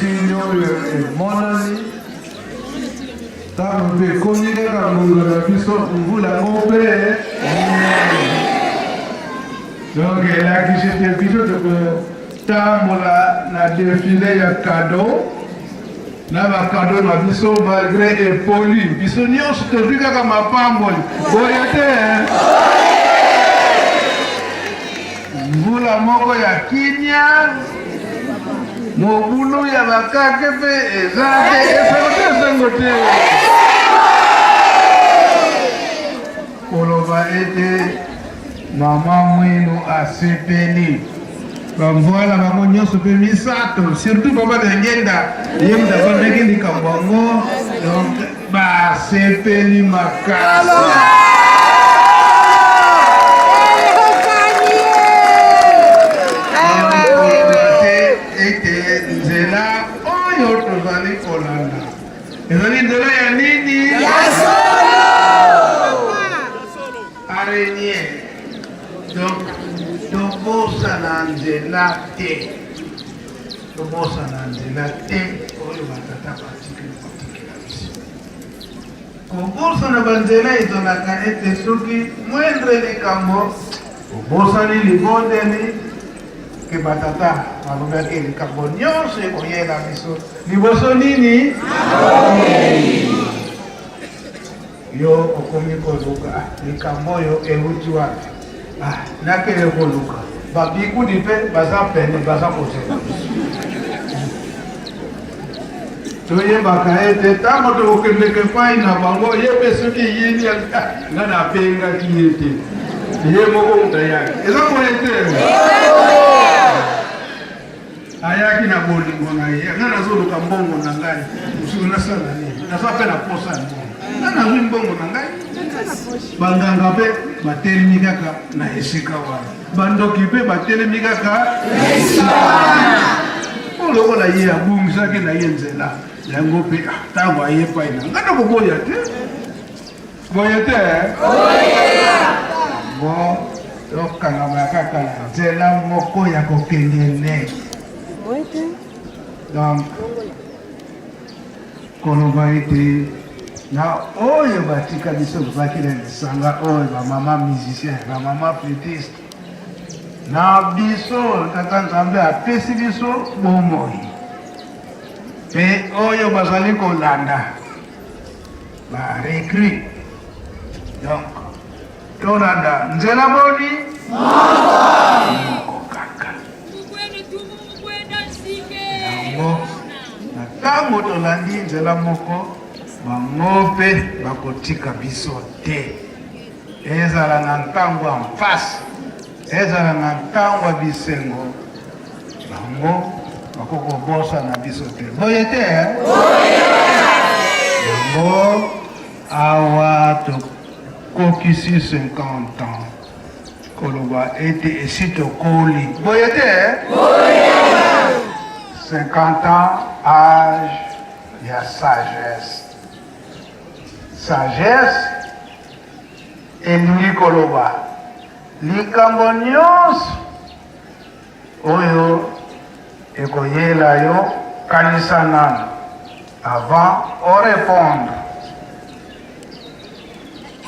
Signe oyo emonani ntango mpe ekomi kaka ngonga na biso mvula yango mpe donc elakisi te biso tokotambola na defile ya kado na bakado na biso malgre epoli biso nyonso tozwi kaka mapamboli boye te Mvula moko ya kimia, mobulu ya bakake mpe eza te, esengo te, esengo te. Koloba ete mama Mwilu asepeli bamvwala bango nyonso mpe misato surtout papa Diangienda ye moto abandaki likambo yango donc Basepeli makasi. Ete nzela oyo tozali kolanda ezali nzela ya nini? Ya solo. Araignée. Donc tobosana nzela te, tobosana nzela te oyo batata batikeli kotikela biso. Kobosana banzela ezalaka ete soki moindre likambo obosani libondeli ke batata balobaki likambo nyonso ekoyela biso liboso nini? Yo okomi koluka ah, likambo oyo euti wapi? Ah, nakende koluka babikudi mpe baza pene baza kozela biso. Toyebaka ete ntango tokokendeke epai na bango, ye mpe soki eyini ah, nga nabengaki ye te, ye moko moto ayaki. Eza boye te? Ayaki na bolingo na ye. Nga nazoluka mbongo na ngai, mosusu nasala nini? Naza mpe na posa ya mbongo, nga nazwi mbongo na ngai. Banganga mpe batelemi kaka na esika wana, bandoki mpe batelemi kaka na esika wana. Mpo lokola ye abungisaki na ye nzela yango mpe ah, ntango aye epai na ngai nakoboya te. Boye te? Yango tokangama kaka na nzela moko ya kokende ne. Donc koloba ete na oyo batika biso tozalaki na lisanga oyo bamama musicien bamama flûtiste na biso tata Nzambe apesi biso bomoi mpe oyo bazali kolanda ba recrue donc tolanda nzela boni moko kaka yango na ntango tolandi nzela moko bango mpe bakotika biso te ezala na ntango ya mpasi ezala na ntango ya bisengo bango bakoki kobosana biso te boye te eh? Yango awa tokokisi 50 ans koloba ete esi tokoli boye te eh? 50 ans age ya sagesse sagesse elingi koloba likambo nyonso Oyo ekoyela yo kanisa nanu avant o repondre.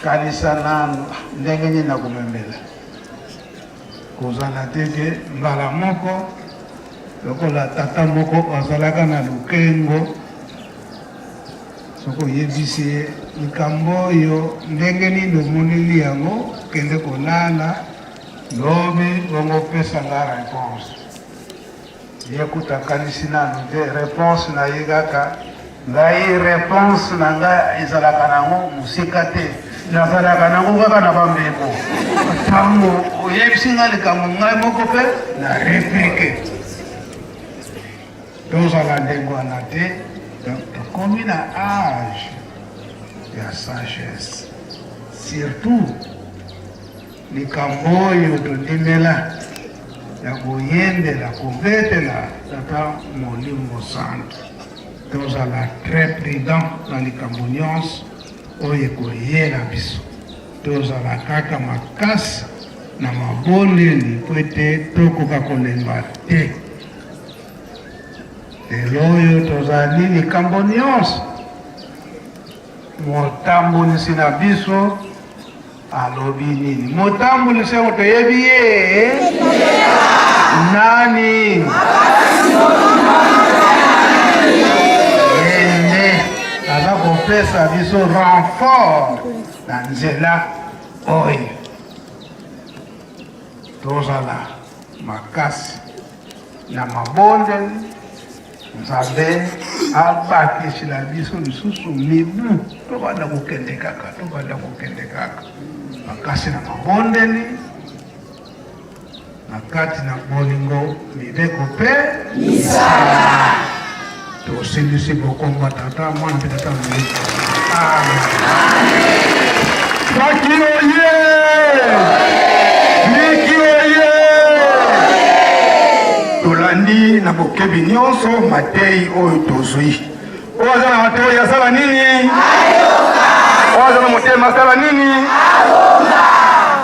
Kanisa nanu ndenge nini nakomemela. Kozala te ke mbala moko lokola tata moko azalaka na lukengo soki oyebisi ye likambo oyo ndenge nini omoneli yango kende kolala Lobi bongo pesa nga reponse. Ye kutu akanisi nanu te reponse na ye kaka ngai reponse na ngai ezalaka nango mosika te nazalaka nango kaka na bameko ntango oyebisi ngai likambo ngai moko mpe na replike tozala ndenge wana te donc tokomi na age ya sagesse surtout Likambo oyo tondimela ya koyembela kobetela Tata Molimo Santu, tozala très prudent na likambo nyonso oyo ekoyela biso. Tozala kaka makasi na mabondeli mpo ete tokoka kolemba te. Lelo oyo tozali likambo nyonso, motambulisi na biso alobi nini? Motambulisi yango toyebi ye nani? Ye nde aza kopesa biso renfort na nzela oyo tozala makasi na mabondeli. Nzambe abakisela biso lisusu mibu, tobanda kokende kaka, tobanda kokende kaka makasi na mabondeli, na kati na bolingo, mibeko mpe misala. Tosilisi bokomba Tata, Mwana mpe Tata Molimo. Amen. Baki oye! Liki oye! Tolandi na bokebi nyonso matei oyo tozwi. Oyo aza na matoi asala nini? Oyo aza na motema asala nini?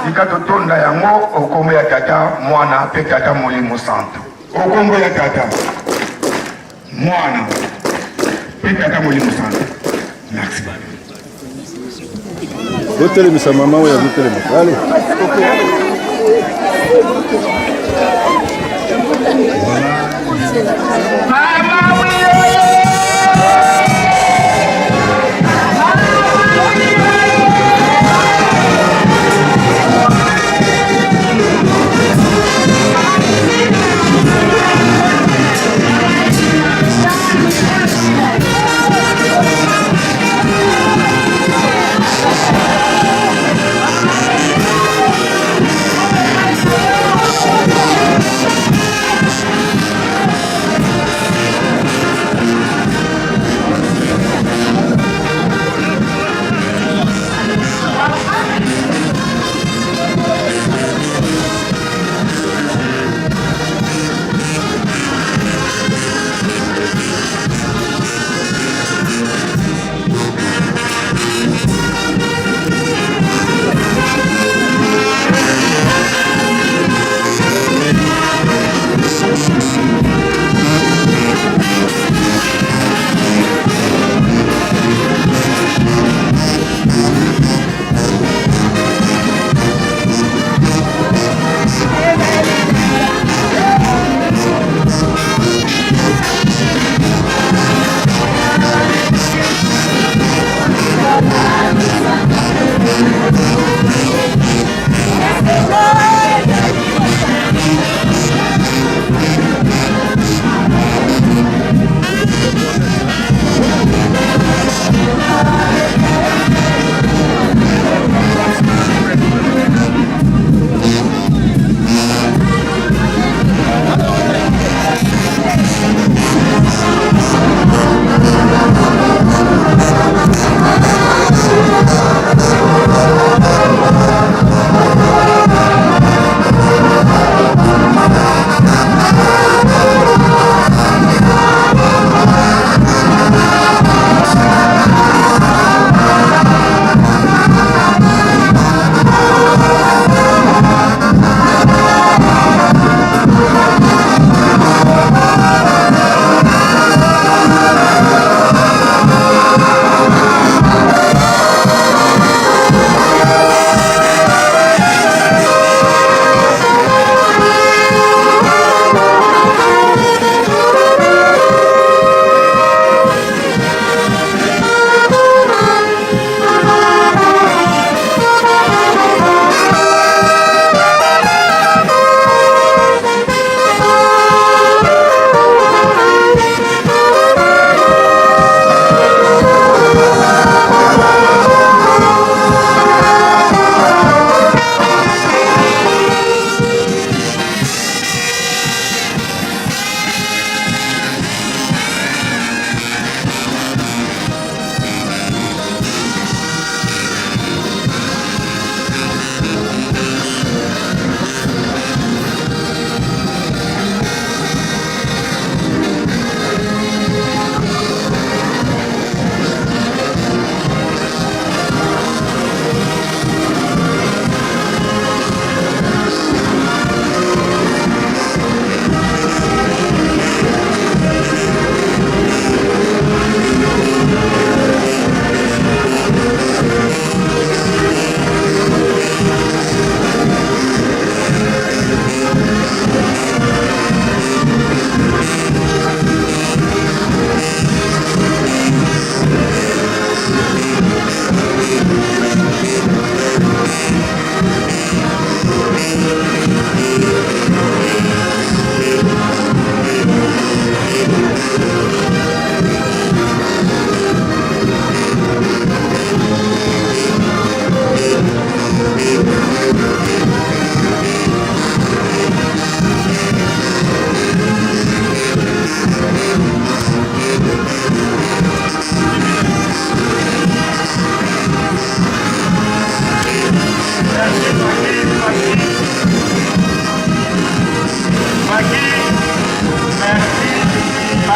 Tika totonda yango okombo ya Tata, Mwana mpe Tata Molimo Santu. Okombo ya Tata, Mwana mpe Tata Molimo Santu. Merci bana. Botelemisa mama oyo azotelema. Allez.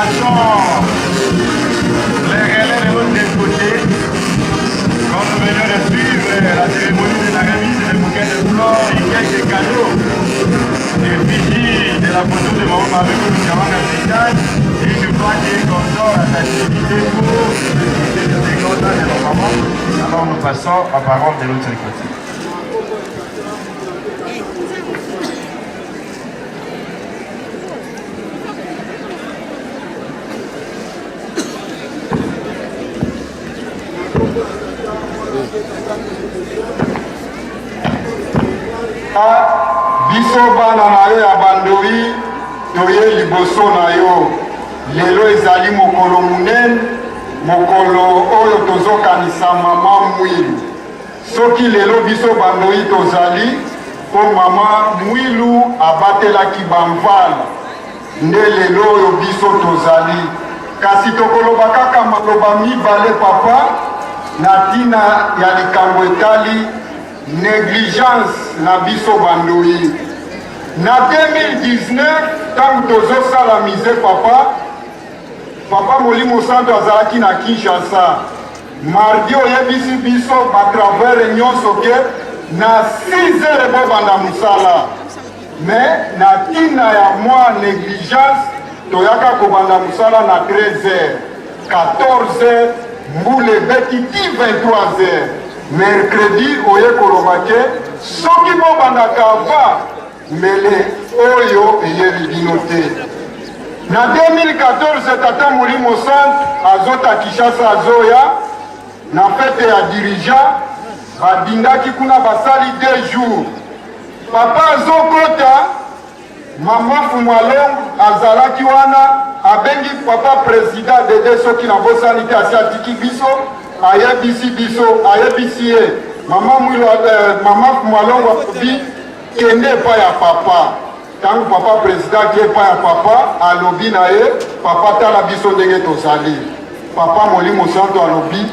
passons les relais de l'autre côté. Quand nous venons de suivre la cérémonie de la remise des bouquets de fleurs et quelques cadeaux des de la photo de Maman Marie Kawanga Zidane, et je crois qu'il est content à sa activité pour les contents de nos mamans. Alors nous passons la parole de l'autre côté. Biso bana na yo ya bandoyi toye liboso na yo lelo. Ezali mokolo monene, mokolo oyo tozokanisa mama Mwilu. Soki lelo biso bandoyi tozali mpo mama Mwilu abatelaki bamvala, nde lelo oyo biso tozali. Kasi tokoloba kaka maloba mibale, papa, na ntina ya likambo etali négligence na biso bandoyi. Na 2019, ntango tozosala musée, papa, papa Molimo Santo azalaki na Kinshasa. Mardi oyebisi biso batravers nyonso ke na 6 heures bobanda mosala, mais na ntina ya mwa négligence toyaka kobanda mosala na 13 heures, 14 heures, mbula ebeti ti 23 heures. Mercredi oye koloba ke soki bobandaka avant, mbele oyo eyeli bino te. Na 2014, tata Molimo Santu azota Kinshasa, azoya na fête ya dirigeant, badindaki kuna, basali 2 jours. Papa azokota, mama Fumalong azalaki wana, abengi papa président Dede, soki nabosani te, asi atiki biso, ayebisi biso, ayebisi ye mama Mwilo, mama Fumalongo alobi kende epai ya papa. Ntango papa président ake epai ya papa, alobi na ye: "Papa, tala biso ndenge tozali." Papa Molimo Santo alobi: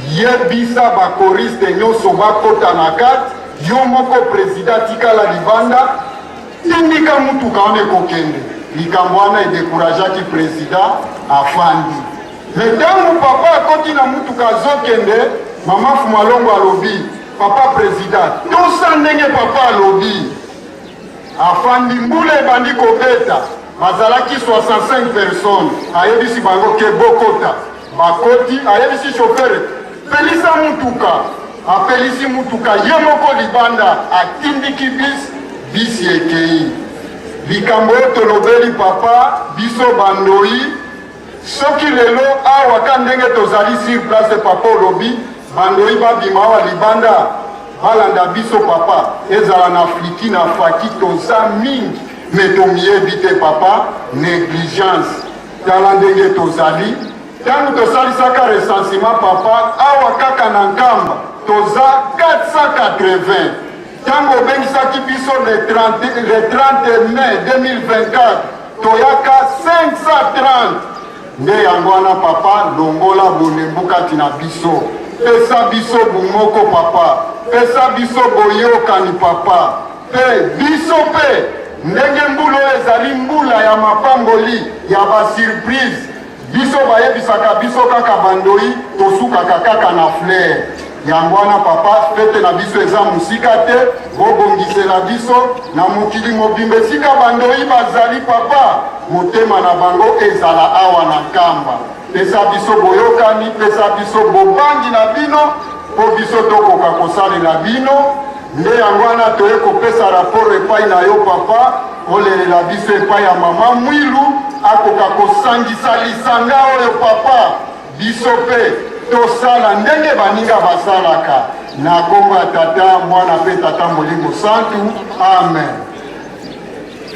"Yebisa bachoristes nyonso bakota na kati, yo moko président tikala libanda, tindika mutuka wana ekokende." Likambo wana edécourageaki président, afandi. Mais ntango papa akoti na mutuka azokende, mama Fumalongo alobi: "Papa président, tosa ndenge papa alobi." Afandi, mbula ebandi kobeta, bazalaki 65 personnes. Ayebisi bango ke bokota, bakoti. Ayebisi chauffeur: "Pelisa mutuka." Apelisi mutuka, ye moko libanda, atindiki bus, bisi ekei. Likambo oyo tolobeli, papa, biso bandoyi, soki lelo awa ka ndenge tozali sur place, papa olobi bandoyi babima awa libanda balanda biso, papa, ezala na fliki na faki, toza mingi, mais tomiyebi te, papa. Négligence, tala ndenge tozali. Ntango tosalisaka recensement, papa, awa kaka na Nkamba toza 480. Ntango obengisaki biso le 30, le 30 mai 2024, toyaka 530. Nde yango wana, papa, longola bolembu kati na biso, pesa biso bumoko, papa, pesa biso boyokani, papa. Mpe biso mpe ndenge mbula oyo ezali mbula ya mapamboli ya basurprise, biso bayebisaka biso kaka bandoi tosukaka kaka na fleur. Yango wana, papa, fête na biso eza mosika te, bobongisela biso na mokili mobimba esika bandoi bazali, papa, motema na bango ezala awa na Nkamba. Pesa biso boyokani, pesa biso bobangi na bino mpo biso tokoka kosalela bino. Nde yango wana toye kopesa rapport epai na yo, papa, olelela biso epai ya mama Mwilu, akoka kosangisa lisanga oyo, papa, biso mpe tosala ndenge baninga basalaka. Na nkombo ya Tata, Mwana mpe Tata Molimo Santu, amen.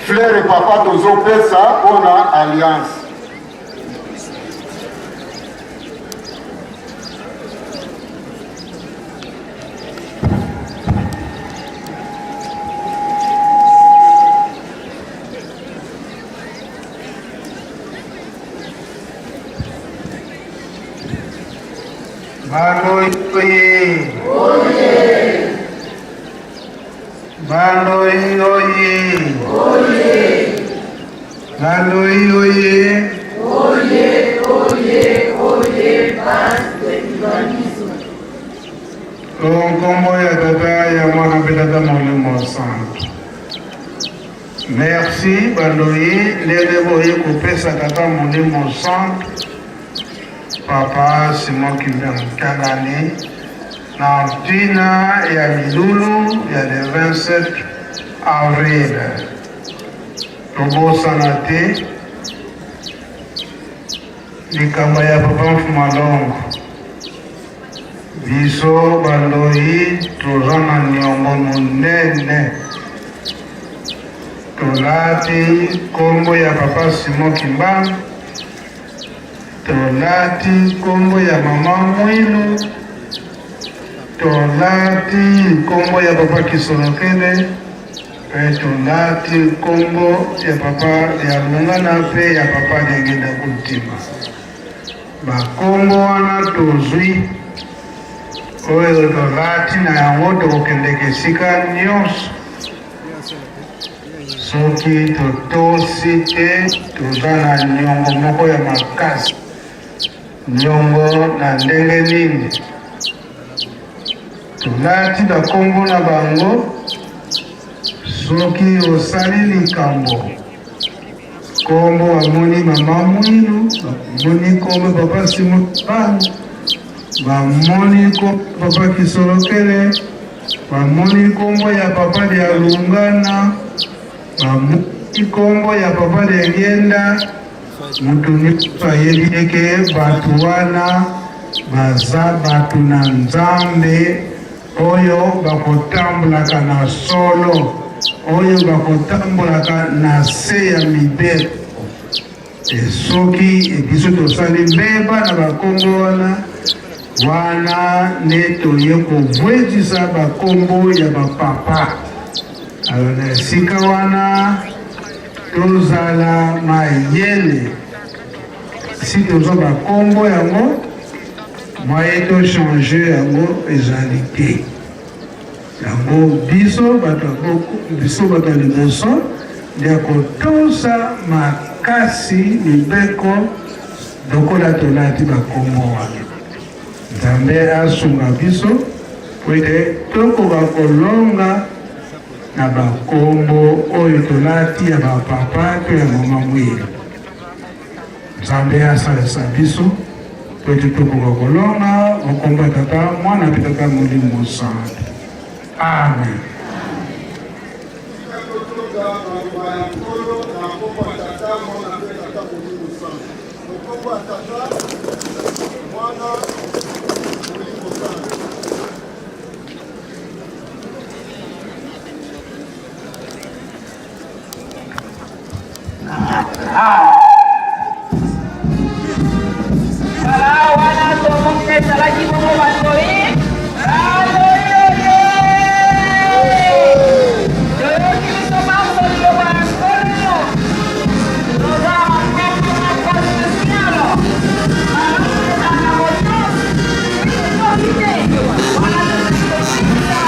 Fleur, papa, tozopesa mpona alliance. Bandoyi oye! Bandoyi oye! Bandoyi oye! Oye, oye, oye, base de kimbanguisme. O nkombo ya Tata, ya Mwana mpe Tata Molimo Santu. Merci bandoyi ndenge boye kopesa Tata Molimo Santu Papa Simon Kimbangu Kiangani na ntina ya milulu ya le 27 avril. Tobosana te likambo ya Papa Mfuma Longo. Biso bandoyi toza na niongo monene. Tolati kombo ya Papa Simon Kimbangu, tolati nkombo ya mama Mwilu, tolati nkombo ya papa Kisolokele, mpe tolati nkombo ya papa ya Lungana mpe ya papa Diangienda Kuntima. Bakombo wana tozwi oyo tolati na yango tokokendeke esika nyonso. Soki totosi te, toza na niongo moko ya makasi. Niongo na ndenge nini? Tolati bakombo na bango. Soki osali likambo, kombo bamoni mama Mwilu, bamoni kombo papa Simon Kimbangu, bamoni kombo papa Kisolokele, Bamoni kombo ya papa Dialungana, bamoni kombo ya papa Diangienda, mutu nyonso ayebi eke bato wana baza bato na Nzambe oyo bakotambolaka na solo, oyo bakotambolaka na se ya mibeko. E soki biso tosali mbeba na bakombo wana, wana nde toye kobwetisa bakombo ya bapapa. Alors na esika wana tozala mayele, si tozwa bakombo yango, moyen to changer yango ezali te. Yango biso bato biso bato ya liboso ya kotosa makasi mibeko lokola tolati bakombo wana. Nzambe asunga biso po ete tokoka kolonga na bakombo oyo tolati ya bapapa to ya mama Mwilu. Nzambe asalisa biso po ete tokoka kolonga mokombo ya Tata, Mwana mpe Tata Molimo Santu. Amen. Voilà, wana tomoni ezalaki bongo bandoi bandoi oye toyoki biso banso liloba ya Nkolo toza na makambo moko spesialo malamu ezala na botosi tosi te wana tozali kosilisa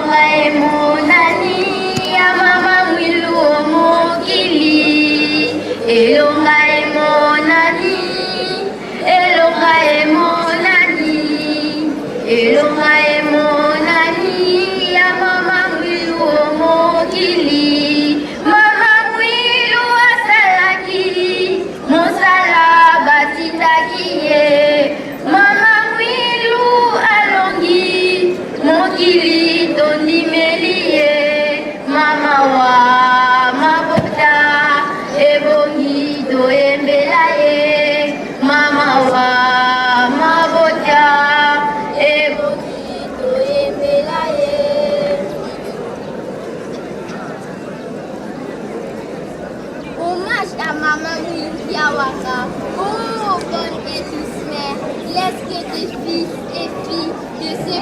Elonga emonani ya mama Mwilu o mokili. Elonga emonani, elonga emonani, elonga emonani ya mama Mwilu o mokili. Mama Mwilu asalaki mosala batindaki ye. Mama Mwilu alongi mokili tondimeli ye. Mama wa mabota ebongi toyembela ye. Mama wa mabota ebongi toyembela ye. Hommage à Maman Mwilu Kiawanga. Oh, bonne et douce mère, laisse que tes fils et filles de ce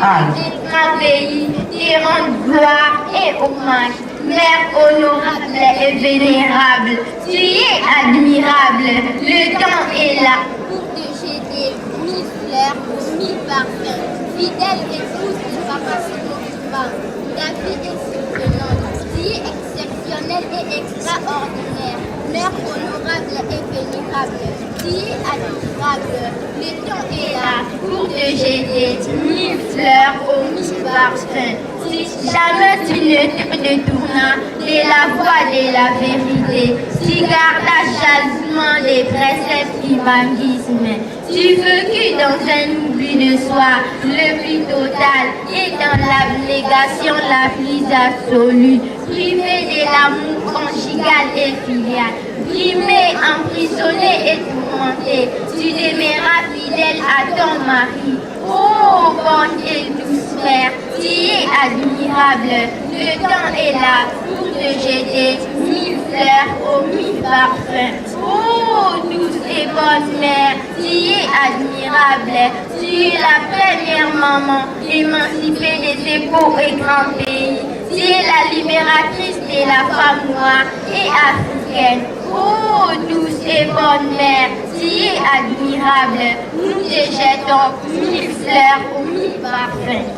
grand pays te rendent gloire et hommage. Mère honorable et vénérable, tu es admirable, le temps est là pour te jeter mille fleurs, mille parfums. Fidèle épouse de Papa Simon Kimbangu, ta vie est surprenante, tu es exceptionnelle et extraordinaire. Mère honorable et vénérable, tu es admirable. Le temps est là pour te jeter mille fleurs aux mille parfums. Si jamais tu ne te détournas de la voie de la vérité, tu gardas jalousement les préceptes kimbanguisme. Tu vécus dans un oubli de soi le plus total et dans l'abnégation la plus absolue, privé de l'amour conjugal et filial, brimé, emprisonné et tourmenté, tu demeuras fidèle à ton mari. Oh, bonne et douce mère, tu es admirable. Le temps est là pour te jeter mille fleurs aux mille parfums. Oh, douce et bonne mère, tu es admirable. Tu es la première maman émancipée de ce beau et grand pays. Tu es la libératrice de la femme noire et africaine. Oh, douce et bonne mère, tu es admirable. Nous te jetons mille fleurs aux mille parfums.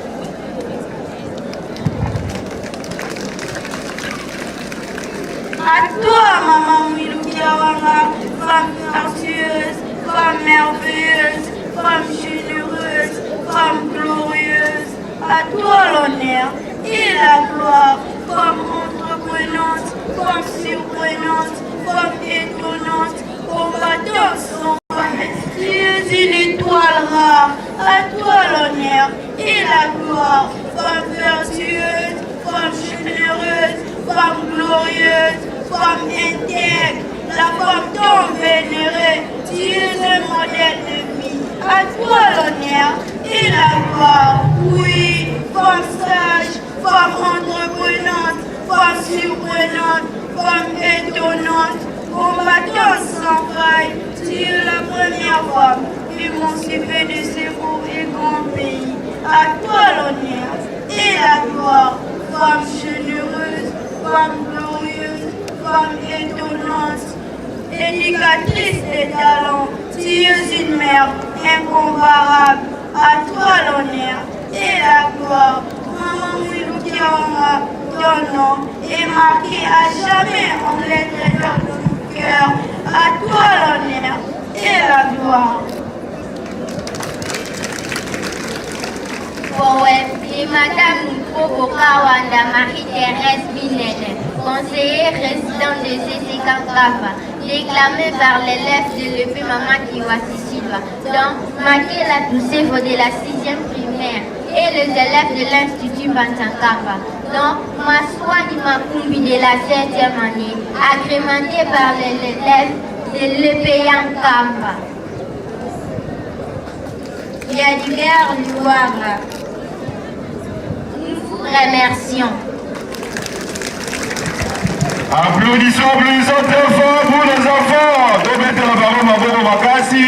À toi, maman Mwilu Kiawanga, femme vertueuse, femme merveilleuse, femme généreuse, femme glorieuse. À toi l'honneur et la gloire, femme entreprenante, femme surprenante, femme étonnante, combattante sans faille. Tu es une étoile rare, à toi l'honneur et la gloire, femme vertueuse, femme généreuse, femme glorieuse, femme intègre, la femme tant vénérée, tu es un modèle de vie. À toi l'honneur et la gloire. Oui, femme sage, femme entreprenante, femme surprenante, femme étonnante, combattante sans faille, tu es la première femme émancipée de ce beau et grand pays. À toi l'honneur et la gloire, femme généreuse, femme glorieuse, femme étonnante, éducatrice des talents, tu es une mère incomparable. À toi l'honneur et la gloire. Maman Mwilu Kiawanga, ton nom est marqué à jamais en lettres dans nos cœurs. À toi l'honneur et la gloire. Poème de Madame Mukoko Kawanda Marie-Thérèse Binene, conseiller résident de CCK Nkamba, déclamé par l'élève de l'EP Mama Kiwasi Silva, dans Makela Toussevo de la 6e primaire et les élèves de l'Institut Banzankamba, dans Maswani Makumbi de la 7e année, agrémenté par les élèves de l'EP Nkamba. Yadigar Luwanga. Nous vous remercions. Applaudissons, applaudissons très fort pour les enfants. Tobetela bango maboko makasi.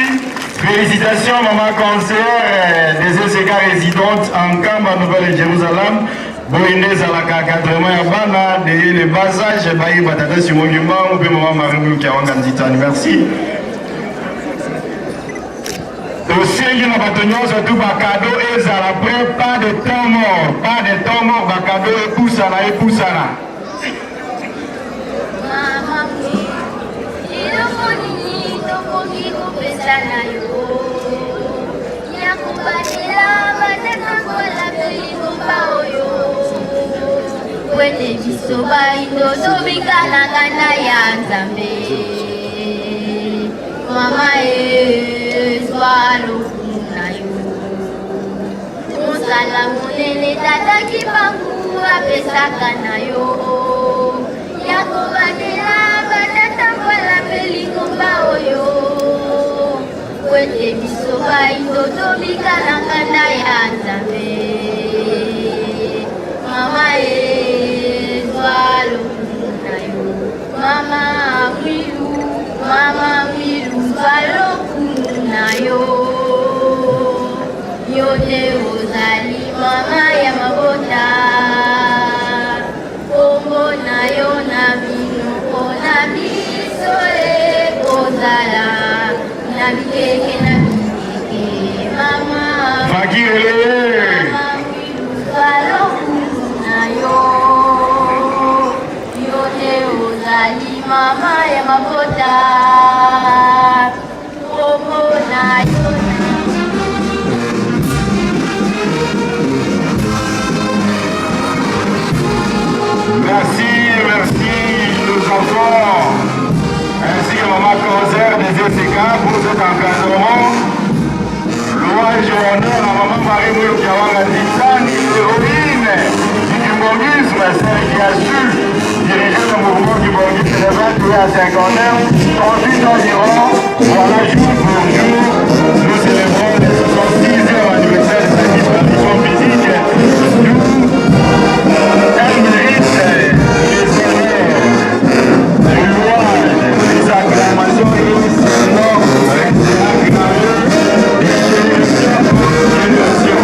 Félicitations maman conseillère des ECK résidentes en Nkamba Nouvelle-Jérusalem. Boye nde ezalaka encadrement ya bana dès le bas âge bayeba tata Simon Kimbangu mpe mama Marie Mwilu Kiawanga Nzitani. Merci. Tosengi na bato nyonso tu bakado ezala prêt, pas de temps mort, pas de temps mort, bakado epusana epusana. Mama eloko nini tokoki kopesa na yo ya kobatela batata kola mpe lingomba oyo po ete biso baindo tobika na kanda ya Nzambe. Mama ezwa lokumu na yo, mosala monene tata Kimbangu apesaka na yo ya kobatela batata mbala mpe lingomba oyo po ete biso baindo tobika na kanda ya Nzambe. Mama ezwa lokumu na yo, Mama Mwilu, Mama Mwilu, zwa lokumu na yo. Yo nde ozali mama ya mabota, kombo na yo na minoko na biso ekozala na bikeke na bikeke. Mama Vakirele. Mama Mwilu, zwa lokumu na yo. Yo nde ozali mama ya mabota, kombo na yo. Merci, merci, nos enfants, ainsi que maman Cancer des ECK pour cet encadrement. Louange et honneur à maman Marie Mwilu Kiawanga Nzitsani, héroïne du kimbanguisme, celle qui a su diriger le mouvement kimbanguiste de 21 à 59, 38 ans durant. Voilà, jour pour jour, nous célébrons le 66e anniversaire de sa disparition physique. D'où elle mérite les honneurs, les louanges, les acclamations et son nom restera gravé de génération en génération.